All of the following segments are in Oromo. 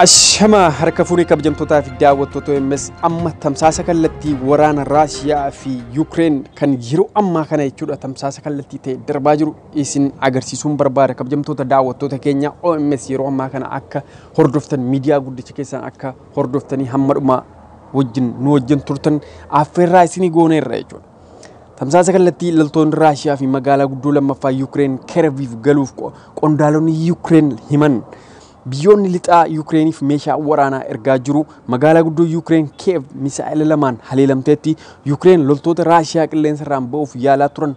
Ashama harka fuunee kabajamtootaa fi daawwattoota OMS, amma tamsaasa kallattii waraana Raashiyaa fi Yuukireen kan yeroo ammaa kana jechuudha tamsaasa kallattii ta'e darbaa jiru isin agarsiisuun barbaada. Kabajamtoota daawwattoota keenya, OMS yeroo ammaa kana akka hordoftan, miidiyaa guddicha keessan akka hordoftanii hamma dhumaa wajjin nu wajjin turtan affeerraa isinii gooneerra jechuudha. Tamsaasa kallattii loltoonni Raashiyaa fi magaalaa guddoo lammaffaa Yuukireen Keerviif galuuf qondaalonni Yuukireen himan. Biyyoonni lixaa Yuukireeniif meeshaa waraanaa ergaa jiru. Magaalaa guddoo Yuukireen Keev misaa'ila lamaan haleelamteetti. Yuukireen loltoota Raashiyaa qilleensa irraan ba'uuf yaalaa turan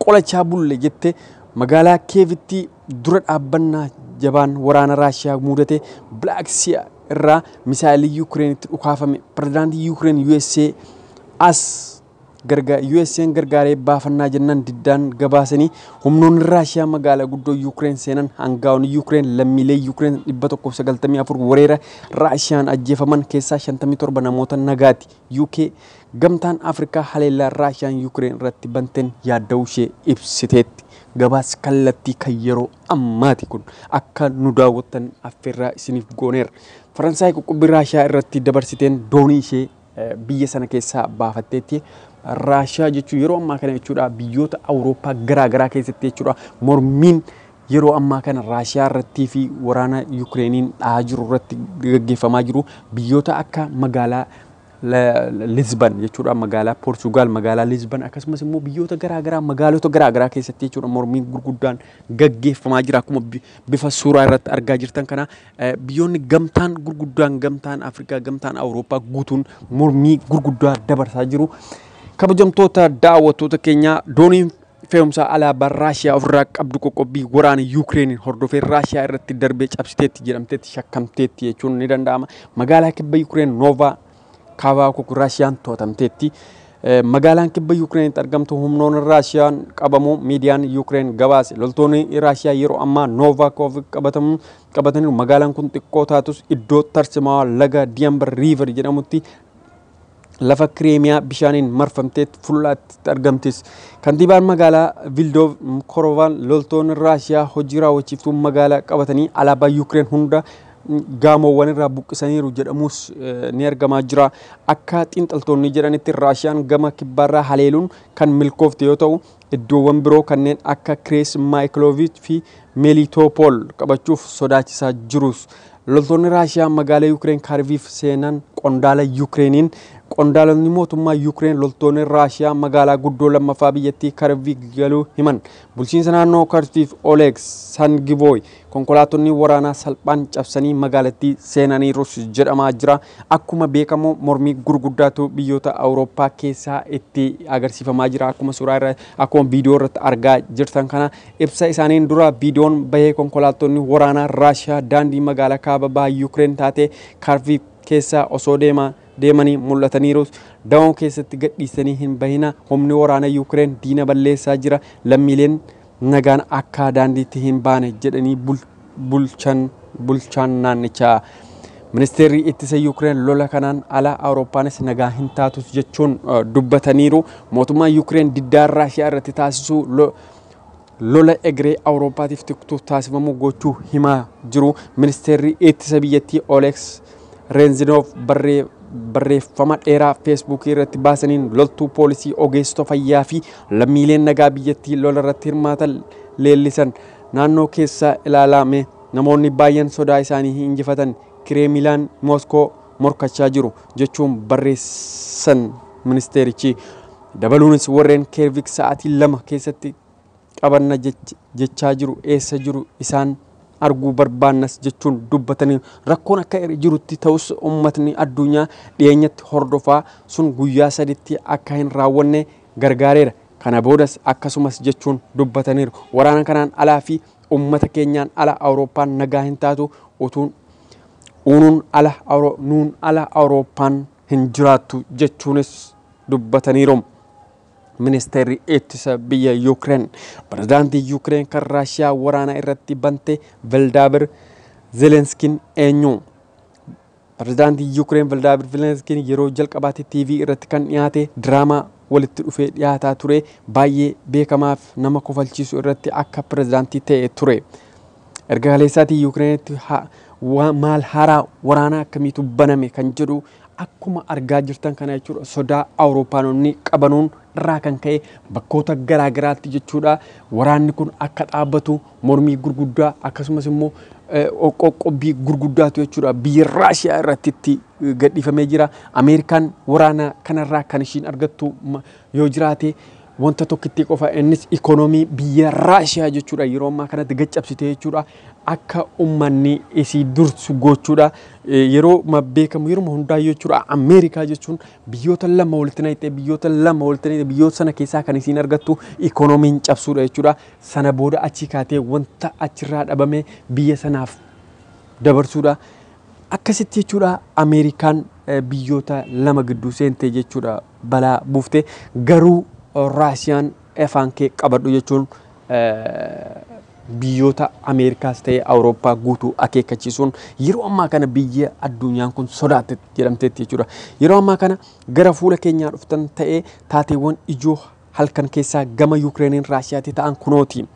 qolachaa bulle jette. Magaalaa Keevitti dura dhaabbannaa jabaan waraana Raashiyaa mudate. Black Sea irraa misaa'illi Yuukireenitti dhukaafame. Pirezidaantii Yuukireen USA as USA'n gargaaree baafannaa jennaan diddaan gabaasanii. Humnoonni Raashiyaa magaalaa guddoo Yuukireen seenan. Hangaa'onni Yuukireen lammiilee Yuukireen 194 weerara Raashiyaan ajjeefaman keessaa 57 namoota nagaati. UK gamtaan Afrikaa haleellaa Raashiyaan Yuukireen irratti banteen yaadda'uu ishee ibsiteetti. Gabaas kallattii kan yeroo ammaati kun, akka nu daawwattan affeerraa isiniif gooneerra. Faransaay qoqqobbii Raashiyaa irratti dabarsiteen doonii ishee biyya sana keessaa baafatteetti. Raashiyaa jechuun yeroo ammaa kana jechuudha biyyoota Awurooppaa garaa garaa keessatti jechuudha mormiin yeroo ammaa kana Raashiyaa irrattii fi waraana Yukireeniin dhahaa jiru irratti gaggeeffamaa jiru, biyyoota akka magaalaa Lisbon jechuudha, magaalaa Poorchugaal magaalaa Lisbon, akkasumas immoo biyyoota garaa garaa magaalota garaa garaa keessatti jechuudha mormiin gurguddaan gaggeeffamaa jira. Akkuma bifa suuraa irratti argaa jirtan kana, biyyoonni gamtaan gurguddaan, gamtaan Afrikaa, gamtaan Awurooppaa guutuun mormii gurguddaa dabarsaa jiru. Kabajamtoota daawwattoota keenyaa, dooniin fe'umsaa alaabaa Raashiyaa ofirraa qabdu qoqqobbii waraana Yukireeniin hordofee Raashiyaa irratti darbee cabsiteetti jedhamteetti shakkamteetti jechuun ni danda'ama. Magaalaa kibba Yukireen Noovaa Kaavaakuk Raashiyaan to'atamteetti. Magaalaan kibba Yukireenitti argamtu humnoonni Raashiyaan qabamu miidiyaan Yukireen gabaase. Loltoonni Raashiyaa yeroo ammaa Noovaakov qabataniiru. Magaalaan kun xiqqoo taatus iddoo tarsimaa laga Diyambar Riiver jedhamutti lafa Kireemiyaa bishaaniin marfamteetti fullaatti argamtis. Kantiibaan magaalaa Vildov Korovaan loltoonni Raashiyaa hojii raawwachiiftuu magaalaa qabatanii alaabaa Yukireen hunda gamoowwan irraa buqqisaniiru jedhamus ni argamaa jira. Akka xiinxaltoonni jedhanitti, Raashiyaan gama kibbaarraa haleeluun kan milkoofte yoo ta'u, iddoowwan biroo kanneen akka Kirees Maayikiloovich fi Meelitoopol qabachuuf sodaachisaa jirus. Loltoonni Raashiyaa magaalaa Yukireen Kaarviif seenan. Qondaala Yukireeniin, qondaalonni mootummaa Yukireen loltoonni Raashiyaa magaalaa guddoo lammaffaa biyyattii Kaarviif galuu himan. Bulchiinsa naannoo Kaarviif Oleg Sangivoy konkolaattonni waraanaa salphaan cabsanii magaalattii seenaniirus jedhamaa jira. Akkuma beekamu mormii gurguddaatu biyyoota Awurooppaa keessaa itti agarsiifamaa jira. Akkuma suuraa irra, akkuma viidiyoo irratti argaa jirtan kana, ibsa isaaniin dura viidiyoon bahee konkolaattonni waraanaa Raashiyaa daandii magaalaa kaaba bahaa Yukireen taate Kaarviif keessa osoo deemaa deemanii mul'ataniiru. Dawoo keessatti gadhiisanii hin bahina, humni waraana Yukireen diina balleessaa jira, lammiileen nagaan akka daandiitti hin baane jedhanii bulchan bulchaan naannichaa. Ministeerri ittisa Yukireen lola kanaan ala Awurooppaanis nagaa hin taatus jechuun dubbataniiru. Mootummaan Yukireen diddaa Raashiyaa irratti taasisuu lola egeree Awurooppaatiif tiktuuf taasifamu gochuu himaa jiru. Ministeerri ittisa biyyattii Oleeks Reenzinoof barreeffama dheeraa Feesbuukii irratti baasaniin loltuu, poolisii, ogeessota fayyaa fi lammiileen nagaa biyyattii lola irratti hirmaatan leellisan. Naannoo keessa ilaalame namoonni baay'een sodaa isaanii hin injifatan, Kireemilaan Mooskoo morkachaa jiru jechuun barreessan ministeerichi. Dabaluunis warreen Keervik sa'aatii 2 keessatti qabanna jechaa jiru eessa jiru, isaan arguu barbaannas jechuun dubbatanii. Rakkoon akka jirutti ta'us uummatni addunyaa dhiyeenyatti hordofaa sun guyyaa 3tti akka hin raawwanne gargaareera. Kana boodas akkasumas jechuun dubbataniiru. Waraana kanaan alaa fi uummata keenyaan ala Awurooppaan nagaa hin taatu, utuun uunuun ala nuun ala Awurooppaan hin jiraattu jechuunis dubbataniiru. Ministeerri ittisa biyya Yukireen, pirezidaantii Yukireen kan Raashiyaa waraana irratti bante Volodymyr Zelenskiin eenyu? Pirezidaantii Yukireen Volodymyr Zelenskiin yeroo jalqabaatti TV irratti kan dhiyaate diraamaa walitti dhufee dhiyaataa ture baay'ee beekamaaf nama kofalchiisu irratti akka pirezidaantii ta'e ture. Erga kaleessaatii Yukireenitti Maal haaraa waraanaa akkamiitu baname kan jedhu akkuma argaa jirtan kana jechuudha. Sodaa Awurooppaanonni qabanuun irraa kan ka'e bakkoota garaa garaatti jechuudha waraanni kun akka dhaabbatu mormii gurguddaa akkasumas immoo qoqqobbii gurguddaatu jechuudha biyya Raashiyaa irratti itti gadhiifamee jira. Ameerikaan waraana kanarraa kan ishiin argattu yoo jiraate wanta tokkitti qofa, innis ikoonoomii biyya Raashiyaa jechuudha yeroo ammaa kanatti gaccabsite jechuudha akka ummanni isii dursu gochuudha. Yeroo beekamu yeroo hundaa jechuudha Ameerikaa jechuun biyyoota lama walitti naqxee, biyyoota lama walitti naqxee, biyyoota sana keessaa kan isiin argattu ikoonomiin cabsuudha jechuudha. Sana booda achi kaatee wanta achirraa dhabame biyya sanaaf dabarsuudha. Akkasitti jechuudha Ameerikaan biyyoota lama gidduu seentee jechuudha balaa buufte, garuu Raashiyaan afaan kee qabadhu jechuun biyyoota Ameerikaas ta'e Awurooppaa guutuu akeekkachiisuun yeroo ammaa kana biyya addunyaan kun sodaatte jedhamteetti jechuudha. Yeroo ammaa kana gara fuula keenyaa dhuftan ta'ee taateewwan ijoo halkan keessaa gama Yukireeniin Raashiyaatti ta'an kunooti.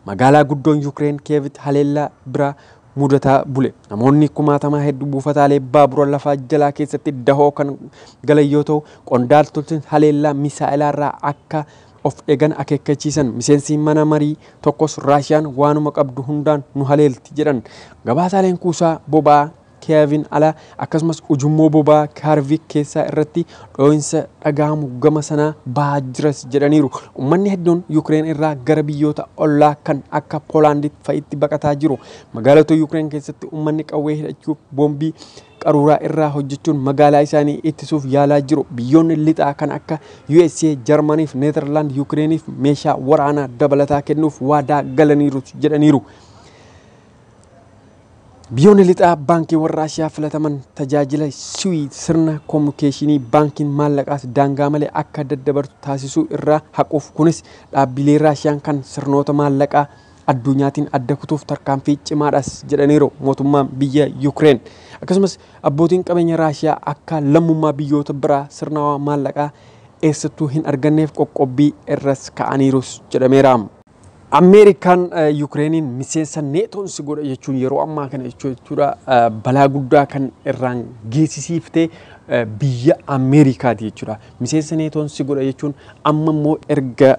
Magaalaa guddoon Yukireen Keevitti haleellaa biraa mudataa bule. Namoonni kumaatamaa hedduu buufataalee baabura lafaa jalaa keessatti dahoo kan galan yoo ta'u, qondaaltonni haleellaa misaa'elaarraa akka of eegan akeekkachiisan. Miseensi mana marii tokkos Raashiyaan waanuma qabdu hundaan nu haleelti jedhan. Gabaasaaleen kuusaa boba'aa Keevin ala akkasumas ujummoo boba'aa Kaarvik keessaa irratti dhoo'insa dhagahamu gama sanaa bahaa jiras jedhaniiru. Uummanni hedduun Yukireen irraa gara biyyoota ollaa kan akka Poolaanditti fa'itti baqataa jiru. Magaalota Yukireen keessatti uummanni qawwee hidhachuuf boombii qaruuraa irraa hojjechuun magaalaa isaanii ittisuuf yaalaa jiru. Biyyoonni lixaa kan akka USA, Jarmanii fi Neezerlaand Yukireeniif meeshaa waraanaa dabalataa kennuuf waadaa galaniiru jedhaniiru. Biyyoonni lixaa baankiiwwan Raashiyaa filataman tajaajila siwii sirna koominikeeshinii baankiin maallaqaas daangaa malee akka daddabartu taasisuu irraa haquuf, kunis dhaabbilee Raashiyaan kan sirnoota maallaqaa addunyaatiin adda kutuuf tarkaanfii cimaadhas jedhaniiru mootummaan biyya Yukireen. Akkasumas abbootiin qabeenya Raashiyaa akka lammummaa biyyoota biraa sirnawaa maallaqaa eessattuu hin arganneef qoqqobbii irras ka'aniirus jedhameera. Ameerikaan Yukireeniin miseensa neetoon si godha jechuun yeroo ammaa kana jechuudha balaa guddaa kan irraan geessisiiftee biyya Ameerikaati jechuudha. Miseensa neetoon si godha jechuun amma immoo erga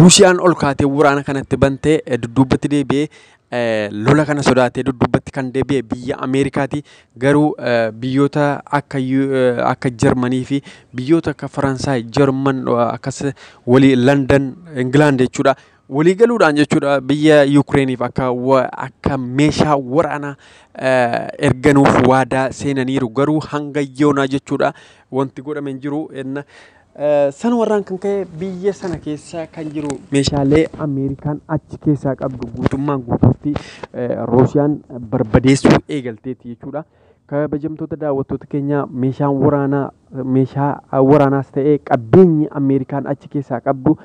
Ruusiyaan ol kaatee waraana kanatti bantee dudduubatti deebi'ee lola kana sodaatee dudduubatti kan deebi'e biyya Ameerikaati. Garuu biyyoota akka Jarmanii fi biyyoota akka Faransaay, Jarman akkas walii London, Ingilaand jechuudha. Walii galuudhaan jechuudha biyya Yukireeniif akka meeshaa waraanaa erganuuf waadaa seenaniiru. Garuu hanga yoonaa jechuudha wanti godhame hin jiru. Sana warraan kan ka'e biyya sana keessa kan jiru meeshaalee Ameerikaan achi keessaa qabdu guutummaan guutuutti Ruusiyaan barbadeessuu eegalteetti jechuudha. Kabajamtoota daawwattoota keenya, meeshaan waraanaa meeshaa waraanaas ta'ee qabeenyi Ameerikaan achi keessaa qabdu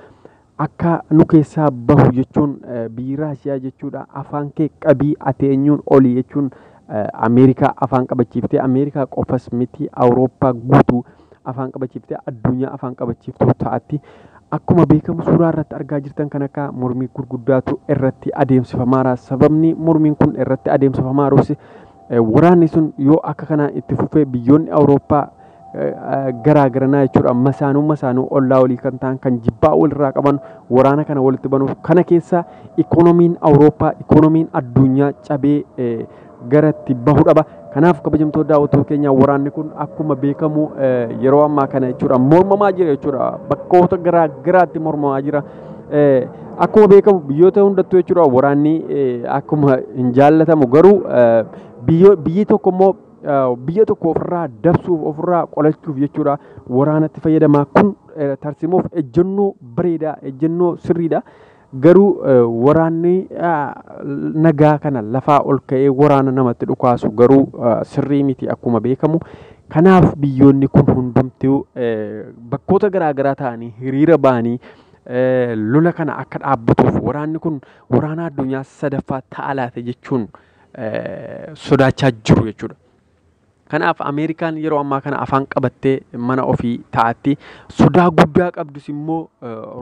akka nu keessaa bahu jechuun biyyi Raashiyaa jechuudha afaan kee qabii ati eenyuun olii jechuun Ameerikaa afaan qabachiiftee, Ameerikaa qofas miti Awurooppaa guutuu afaan qabachiiftee addunyaa afaan qabachiiftuu ta'atti. Akkuma beekamu suuraa irratti argaa jirtan kan akka mormii gurguddaatu irratti adeemsifamaara. Sababni mormiin kun irratti adeemsifamaarus waraanni sun yoo akka kanaan itti fufee biyyoonni Awurooppaa garaa garanaa jechuudha masaanuu masaanuu ollaa olii kan ta'an kan jibbaa walirraa qaban waraana kana walitti banuuf, kana keessa ikoonomiin Awurooppaa, ikoonomiin addunyaa cabee garatti bahu dhaba. Kanaaf kabajamtoota daawwattoota keenya, waraanni kun akkuma beekamu yeroo ammaa kana jechuudha mormamaa jira jechuudha, bakkoota garaa garaatti mormamaa jira. Akkuma beekamu biyyoota hundattuu jechuudha waraanni akkuma hin jaallatamu, garuu biyyi tokko immoo biyya tokko ofirraa dabsuuf, ofirraa qolachuuf jechuudha waraanatti fayyadamaa. Kun tarsimoof ejjennoo bareedaa, ejjennoo sirriidha. Garuu waraanni nagaa kana lafaa ol ka'ee waraana namatti dhukaasu garuu sirrii miti akkuma beekamu. Kanaaf biyyoonni kun hundumtuu bakkoota garaa garaa ta'anii hiriira ba'anii lola kana akka dhaabbatuuf, waraanni kun waraana addunyaa sadaffaa ta'a laata jechuun sodaachaa jiru jechuudha. Kanaaf Ameerikaan yeroo ammaa kana afaan qabattee mana ofii taa'atti. Sodaa guddaa qabdus immoo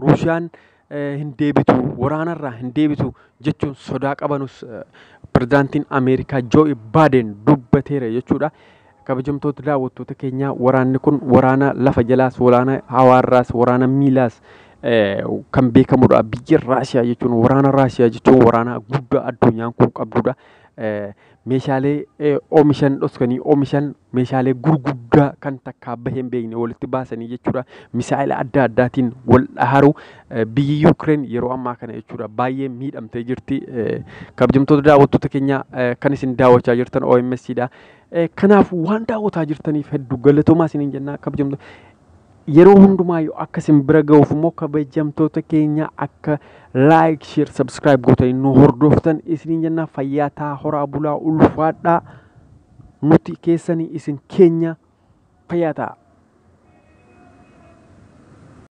Ruushiyaan hin deebitu, waraanarraa hin deebitu jechuun sodaa qabanus pirezidaantiin Ameerikaa Joo Baayiden dubbateera jechuudha. Kabajamtoota daawwattoota keenyaa, waraanni kun waraana lafa jalaas, waraana hawaarraas, waraana miilaas kan beekamudha. Biyya Raashiyaa jechuun, waraana Raashiyaa jechuun waraana guddaa addunyaan kun qabdudha. Meeshaalee oomishan dhoksanii oomishan, meeshaalee gurguddaa kan takkaa bahee hin beekne walitti baasanii jechuudha. Misaa'ila adda addaatiin wal dhaharu. Biyyi Yuukireen yeroo ammaa kana jechuudha baay'ee miidhamtee jirti. Kabajamtoota daawwattoota keenya, kan isin daawwachaa jirtan OMS dha. Kanaaf waan daawwataa jirtaniif hedduu galatoomaa isiniin jenna. Kabajamtoota, yeroo hundumaayyuu akka isin bira ga'uuf immoo kabajamtoota keenya akka like, share, subscribe gootanii nu hordoftan isiniin jenna. Fayyaa ta'aa, horaa bulaa, ulfaadhaa. Nuti keessanii, isin keenya. Fayyaa ta'aa.